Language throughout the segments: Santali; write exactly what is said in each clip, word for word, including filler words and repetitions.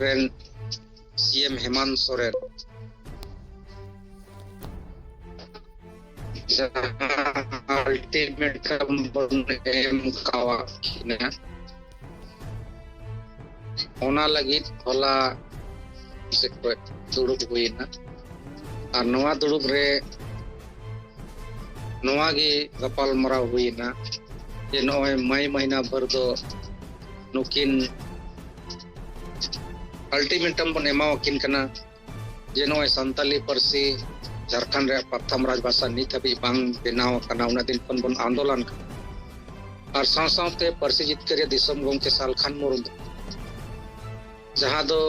ᱨᱮᱱ ᱥᱤ ᱮᱢ ᱦᱮᱢᱟᱱᱛ ᱥᱚᱨᱮᱱ ᱡᱟᱦᱟᱸ ultimatum ᱵᱚᱱ ᱮᱢ ᱠᱟᱣᱟᱫ ᱠᱤᱱᱟ, ᱚᱱᱟ ᱞᱟᱹᱜᱤᱫ ᱦᱚᱞᱟ ᱥᱮᱫ ᱠᱷᱚᱱ ᱫᱩᱲᱩᱵ ᱦᱩᱭᱮᱱᱟ᱾ ᱟᱨ ᱱᱚᱣᱟ ᱫᱩᱲᱩᱵ ᱨᱮ ᱱᱚᱣᱟ ᱜᱮ ᱜᱟᱯᱟᱞ ᱢᱟᱨᱟᱣ ᱦᱩᱭᱮᱱᱟ ᱡᱮ ᱱᱚᱜᱼᱚᱭ ᱢᱟᱭ ᱢᱟᱹᱦᱱᱟᱹ ᱵᱷᱳᱨ ᱫᱚ ᱱᱩᱠᱤᱱ ultimatum ᱵᱚᱱ ᱮᱢᱟᱣᱟᱠᱤᱱ ᱠᱟᱱᱟ ᱡᱮ ᱱᱚᱜᱼᱚᱭ ᱥᱟᱱᱛᱟᱞᱤ ᱯᱟᱹᱨᱥᱤ ᱡᱷᱟᱲᱠᱷᱚᱸᱰ ᱨᱮᱭᱟᱜ ᱯᱨᱚᱛᱷᱚᱢ ᱨᱟᱡᱽᱵᱷᱟᱥᱟ ᱱᱤᱛ ᱦᱟᱹᱵᱤᱡ ᱵᱟᱝ ᱵᱮᱱᱟᱣ ᱟᱠᱟᱱᱟ, ᱩᱱᱟᱹᱜ ᱫᱤᱱ ᱠᱷᱚᱱ ᱵᱚᱱ ᱟᱱᱫᱳᱞᱚᱱ ᱠᱟᱱᱟ᱾ ᱟᱨ ᱥᱟᱶ ᱥᱟᱶᱛᱮ ᱯᱟᱹᱨᱥᱤ ᱡᱤᱛᱠᱟᱹᱨᱤᱭᱟᱹ ᱫᱤᱥᱚᱢ ᱜᱚᱢᱠᱮ ᱥᱟᱞᱠᱷᱟᱱ ᱢᱩᱨᱢᱩ, ᱡᱟᱦᱟᱸ ᱫᱚ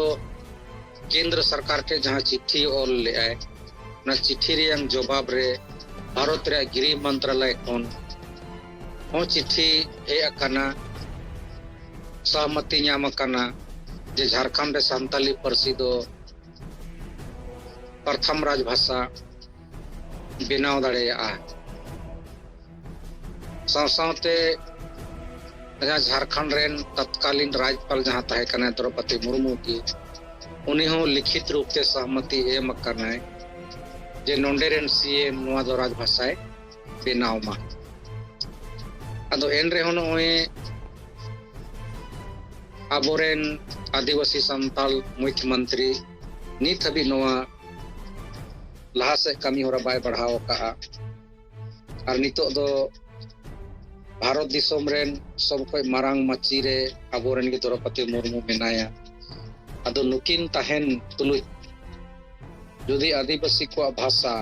ᱠᱮᱱᱫᱨᱚ ᱥᱚᱨᱠᱟᱨ ᱴᱷᱮᱱ ᱡᱟᱦᱟᱸ ᱪᱤᱴᱷᱤ ᱚᱞ ᱞᱮᱫᱟᱭ, ᱚᱱᱟ ᱪᱤᱴᱷᱤ ᱨᱮᱭᱟᱜ ᱡᱚᱵᱟᱵ ᱨᱮ ᱵᱷᱟᱨᱚᱛ ᱨᱮᱭᱟᱜ ᱜᱨᱤᱦ ᱢᱚᱱᱛᱨᱟᱞᱚᱭ ᱠᱷᱚᱱ ᱦᱚᱸ ᱪᱤᱴᱷᱤ ᱦᱮᱡ ᱟᱠᱟᱱᱟ, ᱥᱚᱦᱢᱚᱛᱤ ᱧᱟᱢ ᱟᱠᱟᱱᱟ ᱡᱮ ᱡᱷᱟᱲᱠᱷᱚᱸᱰ ᱨᱮ ᱥᱟᱱᱛᱟᱞᱤ ᱯᱟᱹᱨᱥᱤ ᱫᱚ ᱯᱨᱚᱛᱷᱚᱢ ᱨᱟᱡᱽᱵᱷᱟᱥᱟ ᱵᱮᱱᱟᱣ ᱫᱟᱲᱮᱭᱟᱜᱼᱟ᱾ ᱥᱟᱶ ᱥᱟᱶᱛᱮ ᱡᱟᱦᱟᱸ ᱡᱷᱟᱲᱠᱷᱚᱸᱰ ᱨᱮᱱ ᱛᱚᱛᱠᱟᱞᱤᱱ ᱨᱟᱡᱽᱯᱟᱞ ᱡᱟᱦᱟᱸ ᱛᱟᱦᱮᱸ ᱠᱟᱱᱟᱭ ᱫᱨᱚᱯᱚᱫᱤ ᱢᱩᱨᱢᱩ ᱜᱮ, ᱩᱱᱤ ᱦᱚᱸ ᱞᱤᱠᱷᱤᱛ ᱨᱩᱯ ᱛᱮ ᱥᱚᱦᱢᱚᱛᱤ ᱮᱢ ᱟᱠᱟᱱᱟᱭ ᱡᱮ ᱱᱚᱰᱮ ᱨᱮᱱ ᱥᱤ ᱮᱢ ᱱᱚᱣᱟ ᱫᱚ ᱨᱟᱡᱽᱵᱷᱟᱥᱟᱭ ᱵᱮᱱᱟᱣ ᱢᱟ᱾ ᱟᱫᱚ ᱮᱱ ᱨᱮᱦᱚᱸ ᱱᱚᱜᱼᱚᱭ ᱟᱵᱚᱨᱮᱱ ᱟᱹᱫᱤᱵᱟᱹᱥᱤ ᱥᱟᱱᱛᱟᱲ ᱢᱩᱠᱷᱭᱚ ᱢᱚᱱᱛᱨᱤ ᱱᱤᱛ ᱦᱟᱹᱵᱤᱡ ᱱᱚᱣᱟ ᱞᱟᱦᱟ ᱥᱮᱫ ᱠᱟᱹᱢᱤ ᱦᱚᱨᱟ ᱵᱟᱭ ᱵᱟᱲᱦᱟᱣ ᱟᱠᱟᱫᱼᱟ᱾ ᱟᱨ ᱱᱤᱛᱚᱜ ᱫᱚ ᱵᱷᱟᱨᱚᱛ ᱫᱤᱥᱚᱢ ᱨᱮᱱ ᱥᱚᱵ ᱠᱷᱚᱱ ᱢᱟᱨᱟᱝ ᱢᱟᱹᱪᱤ ᱨᱮ ᱟᱵᱚᱨᱮᱱ ᱜᱮ ᱫᱨᱚᱯᱚᱫᱤ ᱢᱩᱨᱢᱩ ᱢᱮᱱᱟᱭᱟ᱾ ᱟᱫᱚ ᱱᱩᱠᱤᱱ ᱛᱟᱦᱮᱱ ᱛᱩᱞᱩᱡ ᱡᱩᱫᱤ ᱟᱹᱫᱤᱵᱟᱹᱥᱤ ᱠᱚᱣᱟᱜ ᱵᱷᱟᱥᱟ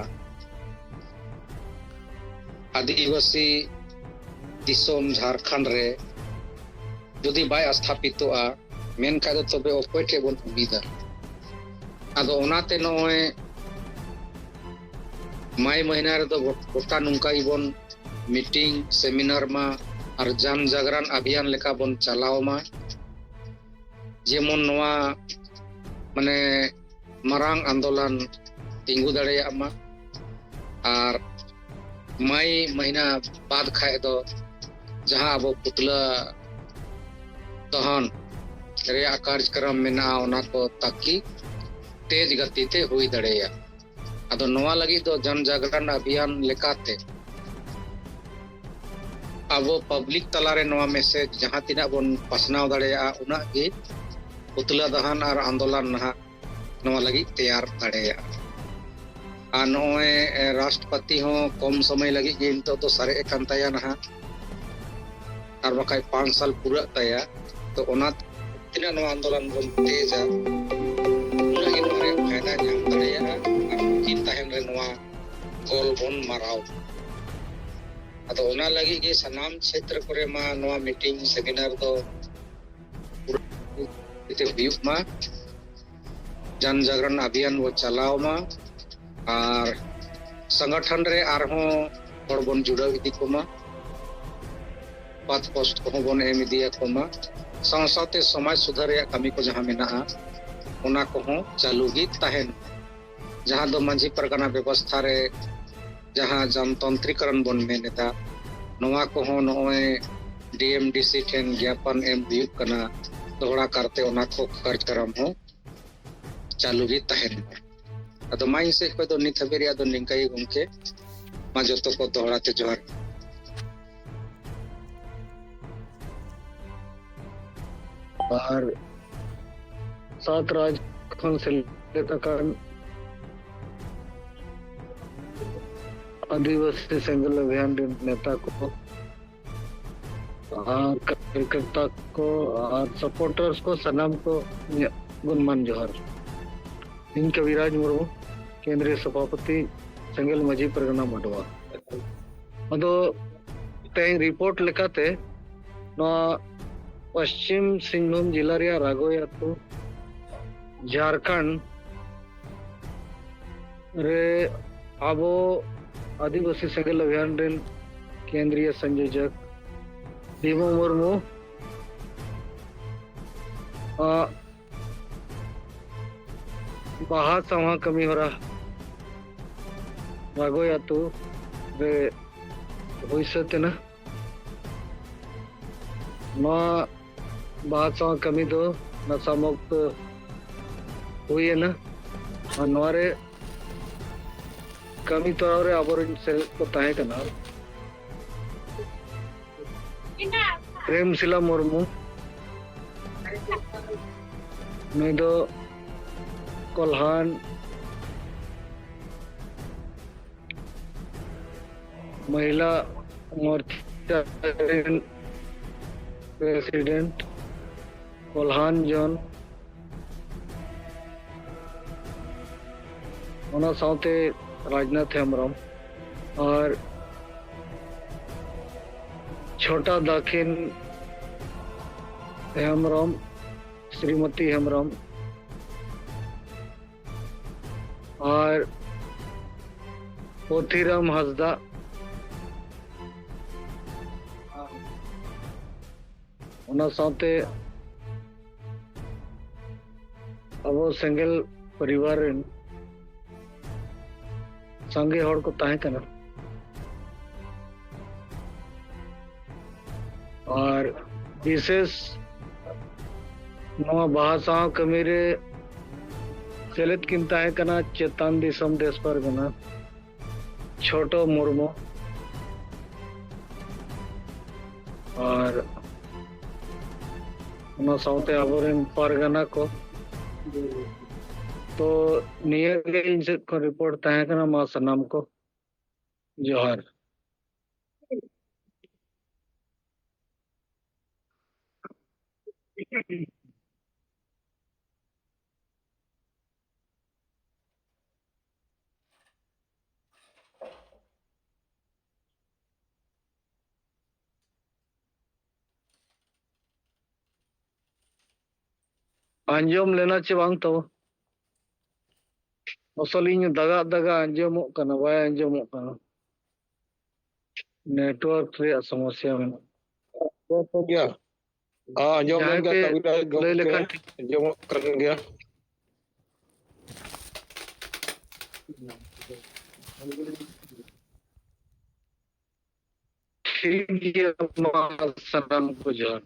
ᱟᱹᱫᱤᱵᱟᱹᱥᱤ ᱫᱤᱥᱚᱢ ᱡᱷᱟᱲᱠᱷᱚᱸᱰ ᱨᱮ ᱡᱩᱫᱤ ᱵᱟᱭ ᱟᱥᱛᱷᱟᱯᱤᱛᱚᱜᱼᱟ, ᱢᱮᱱᱠᱷᱟᱱ ᱫᱚ ᱛᱚᱵᱮ ᱚᱠᱚᱭ ᱴᱷᱮᱱ ᱵᱚᱱ ᱩᱢᱤᱫᱟ? ᱟᱫᱚ ᱚᱱᱟᱛᱮ ᱱᱚᱜᱼᱚᱭ ᱢᱟᱭ ᱢᱟᱹᱦᱱᱟᱹ ᱨᱮᱫᱚ ᱜᱚ-, ᱜᱚᱴᱟ ᱱᱚᱝᱠᱟ ᱜᱮᱵᱚᱱ meeting, seminar ᱢᱟ ᱟᱨ ᱡᱟᱱ ᱡᱟᱜᱽᱨᱟᱱ ᱟᱵᱷᱤᱭᱟᱱ ᱞᱮᱠᱟ ᱵᱚᱱ ᱪᱟᱞᱟᱣ ᱢᱟ, ᱡᱮᱢᱚᱱ ᱱᱚᱣᱟ ᱢᱟᱱᱮ ᱢᱟᱨᱟᱝ ᱟᱱᱫᱳᱞᱚᱱ ᱛᱤᱸᱜᱩ ᱫᱟᱲᱮᱭᱟᱜ ᱢᱟ᱾ ᱟᱨ ᱢᱟᱭ ᱢᱟᱹᱦᱱᱟᱹ ᱵᱟᱫ ᱠᱷᱟᱡ ᱫᱚ ᱡᱟᱦᱟᱸ ᱟᱵᱚ ᱯᱩᱛᱞᱟᱹ ᱫᱚᱦᱚᱱ ᱨᱮᱭᱟᱜ ᱠᱟᱨᱡᱚᱠᱨᱚᱢ ᱢᱮᱱᱟᱜᱼᱟ, ᱚᱱᱟ ᱠᱚ ᱛᱟᱠᱤ ᱛᱮᱡᱽ ᱜᱟᱛᱤ ᱛᱮ ᱦᱩᱭ ᱫᱟᱲᱮᱭᱟᱜᱼᱟ᱾ ᱟᱫᱚ ᱱᱚᱣᱟ ᱞᱟᱹᱜᱤᱫ ᱫᱚ ᱡᱚᱱ ᱡᱟᱜᱽᱨᱟᱱ ᱟᱵᱷᱤᱭᱟᱱ ᱞᱮᱠᱟᱛᱮ ᱟᱵᱚ ᱯᱟᱵᱽᱞᱤᱠ ᱛᱟᱞᱟᱨᱮ ᱱᱚᱣᱟ ᱢᱮᱥᱮᱡᱽ ᱡᱟᱦᱟᱸ ᱛᱤᱱᱟᱹᱜ ᱵᱚᱱ ᱯᱟᱥᱱᱟᱣ ᱫᱟᱲᱮᱭᱟᱜᱼᱟ, ᱩᱱᱟᱹᱜ ᱜᱮ ᱯᱩᱛᱞᱟᱹ ᱫᱟᱦᱟᱱ ᱟᱨ ᱟᱱᱫᱳᱞᱚᱱ ᱱᱟᱦᱟᱜ ᱱᱚᱣᱟ ᱞᱟᱹᱜᱤᱫ ᱛᱮᱭᱟᱨ ᱫᱟᱲᱮᱭᱟᱜᱼᱟ᱾ ᱟᱨ ᱱᱚᱜᱼᱚᱭ, ᱮ, ᱨᱟᱥᱴᱨᱚᱯᱚᱛᱤ ᱦᱚᱸ ᱠᱚᱢ ᱥᱚᱢᱚᱭ ᱞᱟᱹᱜᱤᱫ ᱜᱮ ᱱᱤᱛᱚᱜ ᱫᱚ ᱥᱟᱨᱮᱡ ᱟᱠᱟᱱ ᱛᱟᱭᱟ ᱱᱟᱦᱟᱜ, ᱟᱨ ᱵᱟᱠᱷᱟᱡ ᱯᱟᱸᱪ ᱥᱟᱞ ᱯᱩᱨᱟᱹᱜ ᱛᱟᱭᱟ᱾ ᱛᱚ ᱚᱱᱟ ᱛᱤᱱᱟᱹᱜ ᱱᱚᱣᱟ ᱟᱱᱫᱳᱞᱚᱱ ᱵᱚᱱ ᱛᱮᱡᱟ, ᱩᱱᱟᱹᱜ ᱜᱮ ᱱᱚᱣᱟ ᱨᱮᱭᱟᱜ ᱯᱷᱟᱭᱫᱟ ᱧᱟᱢ ᱫᱟᱲᱮᱭᱟᱜᱼᱟ ᱟᱨ ᱩᱱᱠᱤᱱ ᱛᱟᱦᱮᱱ ᱨᱮ ᱱᱚᱣᱟ ᱜᱳᱞ ᱵᱚᱱ ᱢᱟᱨᱟᱣ᱾ ᱟᱫᱚ ᱚᱱᱟ ᱞᱟᱹᱜᱤᱫ ᱜᱮ ᱥᱟᱱᱟᱢ ᱪᱷᱮᱛᱨᱚ ᱠᱚᱨᱮ ᱢᱟ ᱱᱚᱣᱟ ᱢᱤᱴᱤᱝ ᱥᱮᱢᱤᱱᱟᱨ ᱫᱚ ᱯᱩᱨᱟᱹ ᱛᱮ ᱦᱩᱭᱩᱜ ᱢᱟ, ᱡᱚᱱ ᱡᱟᱜᱽᱨᱚᱱ ᱟᱵᱷᱤᱭᱟᱱ ᱵᱚ ᱪᱟᱞᱟᱣ ᱢᱟ, ᱟᱨ ᱥᱚᱝᱜᱚᱴᱷᱚᱱ ᱨᱮ ᱟᱨᱦᱚᱸ ᱦᱚᱲ ᱵᱚᱱ ᱡᱩᱲᱟᱹᱣ ᱤᱫᱤ ᱠᱚᱢᱟ, ᱯᱟᱛ ᱯᱳᱥᱴ ᱠᱚᱦᱚᱸ ᱵᱚᱱ ᱮᱢ ᱤᱫᱤᱭᱟᱠᱚ ᱢᱟ, ᱥᱟᱶ ᱥᱟᱶᱛᱮ ᱥᱚᱢᱟᱡᱽ ᱥᱩᱫᱷᱟᱹᱨ ᱨᱮᱭᱟᱜ ᱠᱟᱹᱢᱤ ᱠᱚ ᱡᱟᱦᱟᱸ ᱢᱮᱱᱟᱜᱼᱟ, ᱚᱱᱟ ᱠᱚᱦᱚᱸ ᱪᱟᱹᱞᱩ ᱜᱮ ᱛᱟᱦᱮᱱ ᱢᱟ᱾ ᱡᱟᱦᱟᱸ ᱫᱚ ᱢᱟᱹᱡᱷᱤ ᱯᱟᱨᱜᱟᱱᱟ ᱵᱮᱵᱚᱥᱛᱷᱟ ᱨᱮ ᱡᱟᱦᱟᱸ ᱡᱚᱱᱛᱚᱱᱛᱨᱤᱠᱚᱨᱚᱱ ᱵᱚᱱ ᱢᱮᱱ ᱮᱫᱟ, ᱱᱚᱣᱟ ᱠᱚᱦᱚᱸ ᱱᱚᱜᱼᱚᱭ ᱰᱤ ᱮᱢ ᱰᱤ ᱥᱤ ᱴᱷᱮᱱ ᱜᱮᱭᱟᱯᱚᱱ ᱮᱢ ᱦᱩᱭᱩᱜ ᱠᱟᱱᱟ, ᱫᱚᱦᱲᱟ ᱠᱟᱨᱛᱮ ᱚᱱᱟ ᱠᱚ ᱠᱟᱨᱡᱚᱠᱨᱚᱢ ᱦᱚᱸ ᱪᱟᱹᱞᱩ ᱜᱮ ᱛᱟᱦᱮᱱ ᱢᱟ᱾ ᱟᱫᱚ ᱢᱟ ᱤᱧ ᱥᱮᱫ ᱠᱷᱚᱱ ᱫᱚ ᱱᱤᱛ ᱦᱟᱹᱵᱤᱡ ᱨᱮᱭᱟᱜ ᱫᱚ ᱱᱤᱝᱠᱟ ᱜᱮ ᱜᱚᱢᱠᱮ, ᱢᱟ ᱡᱚᱛᱚ ᱠᱚ ᱫᱚᱦᱲᱟ ᱛᱮ ᱡᱚᱦᱟᱨ᱾ ᱟᱨ ᱥᱟᱛ ᱨᱟᱡᱽ ᱠᱷᱚᱱ ᱥᱮᱞᱮᱫ ᱟᱠᱟᱱ ᱟᱹᱫᱤᱵᱟᱹᱥᱤ ᱥᱮᱸᱜᱮᱞ ᱚᱵᱷᱤᱭᱟᱱ ᱨᱮᱱ ᱱᱮᱛᱟ ᱠᱚ ᱟᱨ ᱠᱟᱨᱭᱚᱠᱚᱨᱛᱟ ᱠᱚ ᱟᱨ ᱥᱟᱯᱳᱨᱴᱟᱨᱥ ᱠᱚ ᱥᱟᱱᱟᱢ ᱠᱚ ᱤᱧᱟᱹᱜ ᱜᱩᱱᱢᱟᱱ ᱡᱚᱦᱟᱨ᱾ ᱤᱧ ᱠᱚᱵᱤᱨᱟᱡᱽ ᱢᱩᱨᱢᱩ, ᱠᱮᱱᱫᱨᱤᱭᱚ ᱥᱚᱵᱷᱟᱯᱚᱛᱤ, ᱥᱮᱸᱜᱮᱞ ᱢᱟᱹᱡᱷᱤ ᱯᱟᱨᱜᱟᱱᱟ ᱢᱟᱰᱣᱟ᱾ ᱟᱫᱚ ᱛᱮᱦᱮᱧ ᱨᱤᱯᱳᱨᱴ ᱞᱮᱠᱟᱛᱮ ᱱᱚᱣᱟ ᱯᱚᱥᱪᱤᱢ ᱥᱤᱝᱵᱷᱩᱢ ᱡᱮᱞᱟ ᱨᱮᱭᱟᱜ ᱨᱟᱜᱚᱭ ᱟᱹᱛᱩ, ᱡᱷᱟᱨᱠᱷᱚᱸᱰ ᱨᱮ ᱟᱵᱚ ᱟᱹᱫᱤᱵᱟᱹᱥᱤ ᱥᱮᱸᱜᱮᱞ ᱚᱵᱷᱤᱭᱟᱱ ᱨᱮᱱ ᱠᱮᱱᱫᱨᱤᱭᱚ ᱥᱚᱝᱭᱳᱡᱚᱠ ᱵᱷᱤᱢᱚ ᱢᱩᱨᱢᱩ ᱟᱜ ᱵᱟᱦᱟ ᱥᱟᱶᱦᱟ ᱠᱟᱹᱢᱤ ᱦᱚᱨᱟ ᱨᱟᱜᱚᱭ ᱟᱹᱛᱩ ᱨᱮ ᱦᱩᱭ ᱥᱟᱹᱛ ᱮᱱᱟ᱾ ᱱᱚᱣᱟ ᱵᱟᱦᱟ ᱥᱟᱶ ᱠᱟᱹᱢᱤ ᱫᱚ ᱱᱟᱥᱟ ᱢᱩᱠᱛᱚ ᱦᱩᱭᱮᱱᱟ᱾ ᱟᱨ ᱱᱚᱣᱟ ᱨᱮ ᱠᱟᱹᱢᱤ ᱛᱚᱨᱟᱣ ᱨᱮ ᱟᱵᱚᱨᱮᱱ ᱥᱮᱞᱮᱫ ᱠᱚ ᱛᱟᱦᱮᱸ ᱠᱟᱱᱟ ᱯᱨᱮᱢᱥᱤᱞᱟ ᱢᱩᱨᱢᱩ, ᱱᱩᱭ ᱫᱚ ᱠᱚᱞᱦᱟᱱ ᱢᱚᱦᱤᱞᱟ ᱢᱳᱨᱪᱟ ᱨᱮᱱ ᱯᱨᱮᱥᱤᱰᱮᱱᱴ, ᱠᱚᱞᱦᱟᱱ ᱡᱚᱱ, ᱚᱱᱟ ᱥᱟᱶᱛᱮ ᱨᱟᱡᱽᱱᱟᱛᱷ ᱦᱮᱢᱵᱨᱚᱢ ᱟᱨ ᱪᱷᱳᱴᱟ ᱫᱟᱠᱷᱤᱱ ᱦᱮᱢᱵᱨᱚᱢ, ᱥᱨᱤᱢᱚᱛᱤ ᱦᱮᱢᱵᱨᱚᱢ ᱟᱨ ᱯᱚᱛᱷᱤᱨᱟᱢ ᱦᱟᱸᱥᱫᱟ, ᱚᱱᱟ ᱥᱟᱶᱛᱮ ᱟᱵᱚ ᱥᱮᱸᱜᱮᱞ ᱯᱚᱨᱤᱵᱟᱨ ᱨᱮᱱ ᱥᱟᱸᱜᱮ ᱦᱚᱲ ᱠᱚ ᱛᱟᱦᱮᱸ ᱠᱟᱱᱟ᱾ ᱟᱨ ᱵᱤᱥᱮᱥ ᱱᱚᱣᱟ ᱵᱟᱦᱟ ᱥᱟᱶ ᱠᱟᱹᱢᱤ ᱨᱮ ᱥᱮᱞᱮᱫ ᱠᱤᱱ ᱛᱟᱦᱮᱸ ᱠᱟᱱᱟ ᱪᱮᱛᱟᱱ ᱫᱤᱥᱚᱢ ᱫᱮᱥ ᱯᱟᱨᱜᱟᱱᱟ ᱪᱷᱳᱴᱚ ᱢᱩᱨᱢᱩ ᱟᱨ ᱚᱱᱟ ᱥᱟᱶᱛᱮ ᱟᱵᱚᱨᱮᱱ ᱯᱟᱨᱜᱟᱱᱟ ᱠᱚ᱾ ᱛᱚ ᱱᱤᱭᱟᱹ ᱜᱮ ᱤᱧ ᱥᱮᱫ ᱠᱷᱚᱱ ᱨᱤᱯᱳᱨᱴ ᱛᱟᱦᱮᱸ ᱠᱟᱱᱟ᱾ ᱢᱟ ᱥᱟᱱᱟᱢ ᱠᱚ ᱡᱚᱦᱟᱨ᱾ ᱟᱸᱡᱚᱢ ᱞᱮᱱᱟ ᱪᱮ ᱵᱟᱝ ᱛᱚ? ᱟᱥᱚᱞ ᱤᱧ ᱫᱟᱜᱟᱜ ᱫᱟᱜᱟᱜ ᱟᱸᱡᱚᱢᱚᱜ ᱠᱟᱱᱟ, ᱵᱟᱭ ᱟᱸᱡᱚᱢᱚᱜ ᱠᱟᱱᱟ᱾ ᱱᱮᱴᱣᱟᱨᱠ ᱨᱮᱭᱟᱜ ᱥᱚᱢᱚᱥᱭᱟ ᱢᱮᱱᱟᱜᱼᱟ᱾ ᱟᱸᱡᱚᱢᱚᱜ ᱠᱟᱱ ᱜᱮᱭᱟ᱾ ᱦᱮᱸ, ᱟᱸᱡᱚᱢ ᱡᱟᱦᱟᱸᱭ ᱞᱮᱱ ᱜᱮᱭᱟ, ᱯᱮ ᱠᱟᱹᱢᱤ ᱫᱟᱭ ᱞᱟᱹᱭ ᱜᱚᱢᱠᱮ᱾ ᱞᱮᱠᱷᱟᱱ ᱴᱷᱤᱠ᱾ ᱟᱸᱡᱚᱢᱚᱜ ᱠᱟᱱ ᱜᱮᱭᱟ᱾ ᱴᱷᱤᱠ ᱜᱮᱭᱟ, ᱢᱟ ᱥᱟᱱᱟᱢ ᱠᱚ ᱡᱚᱦᱟᱨ᱾